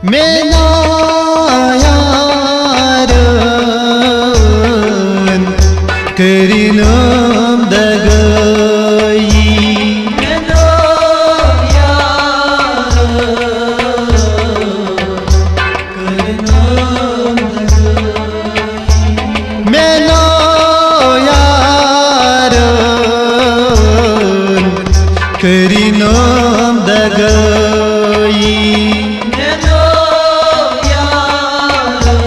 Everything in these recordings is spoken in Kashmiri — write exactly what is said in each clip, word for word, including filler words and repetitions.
مےٚ نا یارن کٔرِنم دگٲیی۔ مےٚ نا یارن کٔرِنم دگٲیی۔ مےٚ نا یارن کٔرِنم دگٲیی۔ مےٚ نو یارن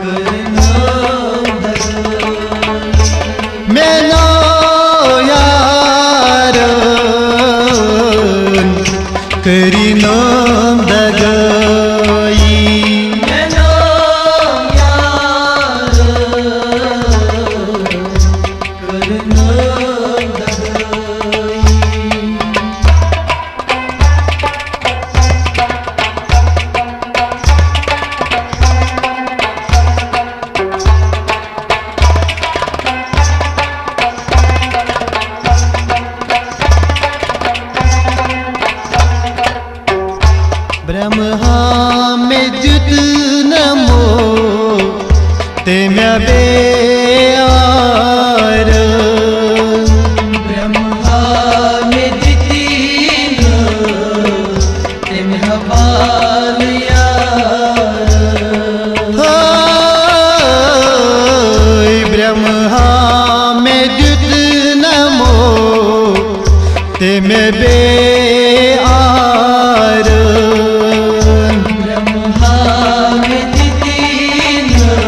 کٔرِنم دگٲیی۔ مےٚ نو یارن کٔرِنم دگٲیی۔ مےٚ نو یارن کٔرِنم دگٲیی۔ برٛمہا مےٚ دیُت نہٕ موو تٔمۍ بیٚیہِ آرٕ۔ برٛمہا مےٚ دِتی نہٕ تٔمۍ حوالہٕ یارٕ۔ ہاے برٛمہا مےٚ دیُت نہٕ موو تٔمۍ بیٚیہِ آرٕ۔ برٛمہا مےٚ دِتی نہٕ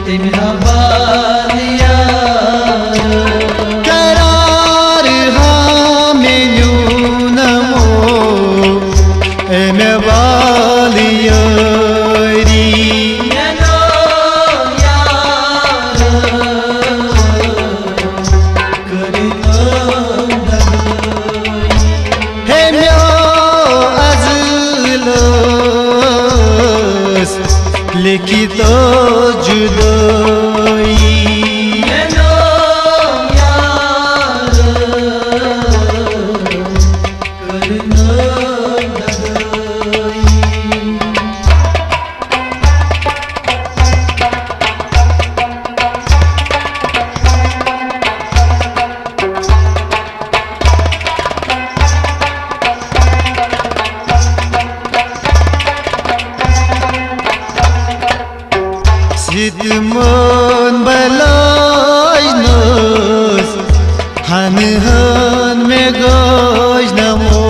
تٔمۍ حوالہٕ یارٕ۔ قرار ہا مےٚ نیوٗ نہٕ موو أمۍ والہٕ یٲری۔ مےٚ نو یارٕ کٔرِنم دگٲیی۔ ہے میو ازل ٲس لیکھِتھ جدٲیی۔ مےٚ نو یارٕ کٔرِنم دگٲیی۔ ستمن بلاج نس ہن ہن مےٚ گاج نمو۔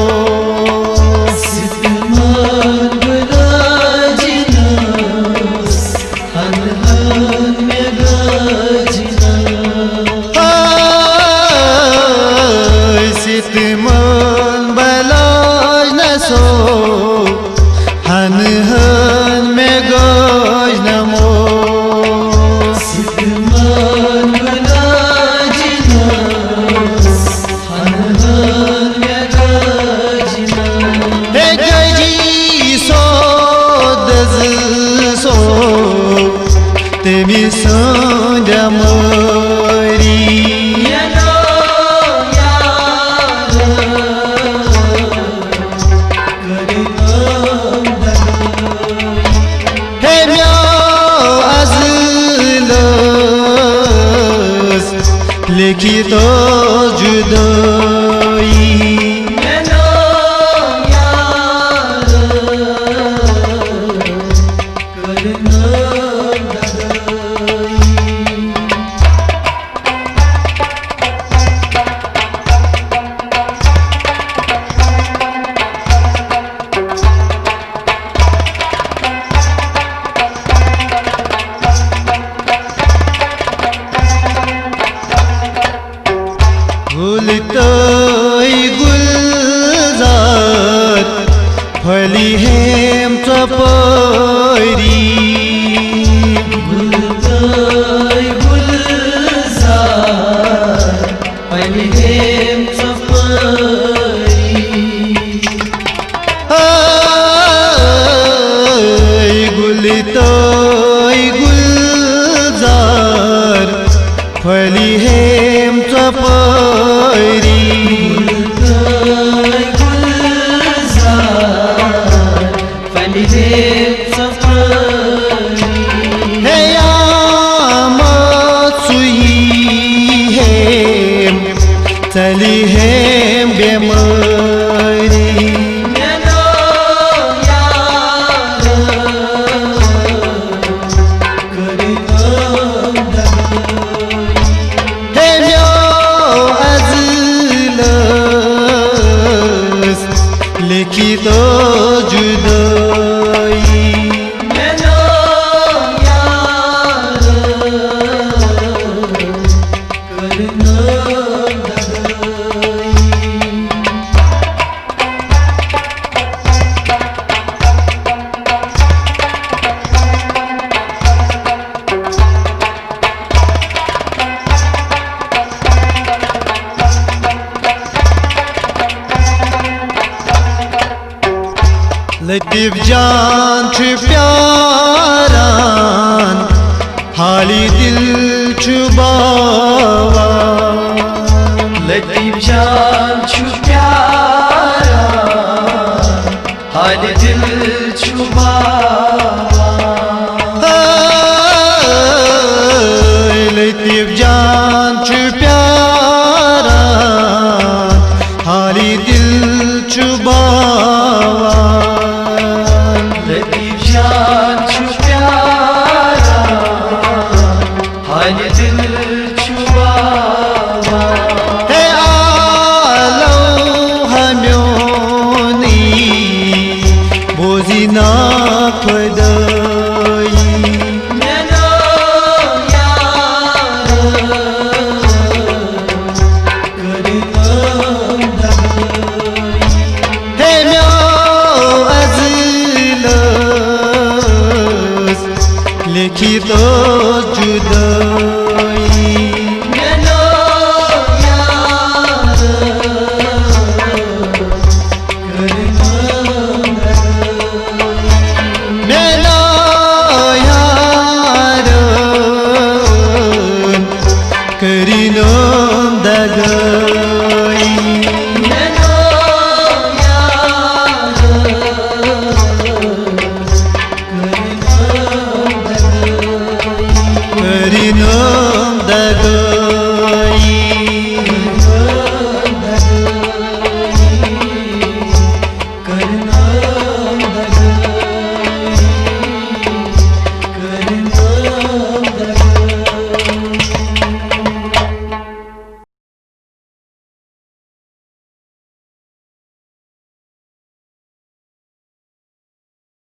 ستمن بلاج نس ہن ہن مےٚ گاج نمو۔ ہاے ستمن بلاج نسو ہن ہن مےٚ گاج نمو۔ ستمن بلاج نس ہن ہن مےٚ گاج نمو۔ ہے گجی سو دز سو تٔمۍ سٕنٛدِ مٲری۔ ہے میو ازل ٲس لیکھِتھ جدٲیی۔ گُل تہٕ گُلزار پھٔلۍ ہیٚمۍ ژۄپٲری۔ گُل تہٕ گُلزار پھٔلۍ ہیٚمۍ ژۄپٲری۔ اے گُلۍ تہٕ گُلزار پھٔلۍ ہیٚمۍ ژۄپٲری۔ گُلۍ تہٕ گُلزار کی تو جدائی۔ مےٚ ناو یارٕ کٔرنٲو دگٲیی۔ لطیف جان چھُ پیاران، حالی دل چھُ باوان۔ لطیف جان چھُ پیاران، حالی دل چھُ باوان۔ ہے، لطیف جان چھُ پیاران، حالی دل چھُ باوان۔ لطیف جان چھُ پیاران، حالہِ دِل چھُ باوان۔ ہے عالم ہمیونی بوزی نا خدائی۔ مےٚ ناو یار کٔرِتھ دگٲیی۔ ہے میو عزیز لیکھی تو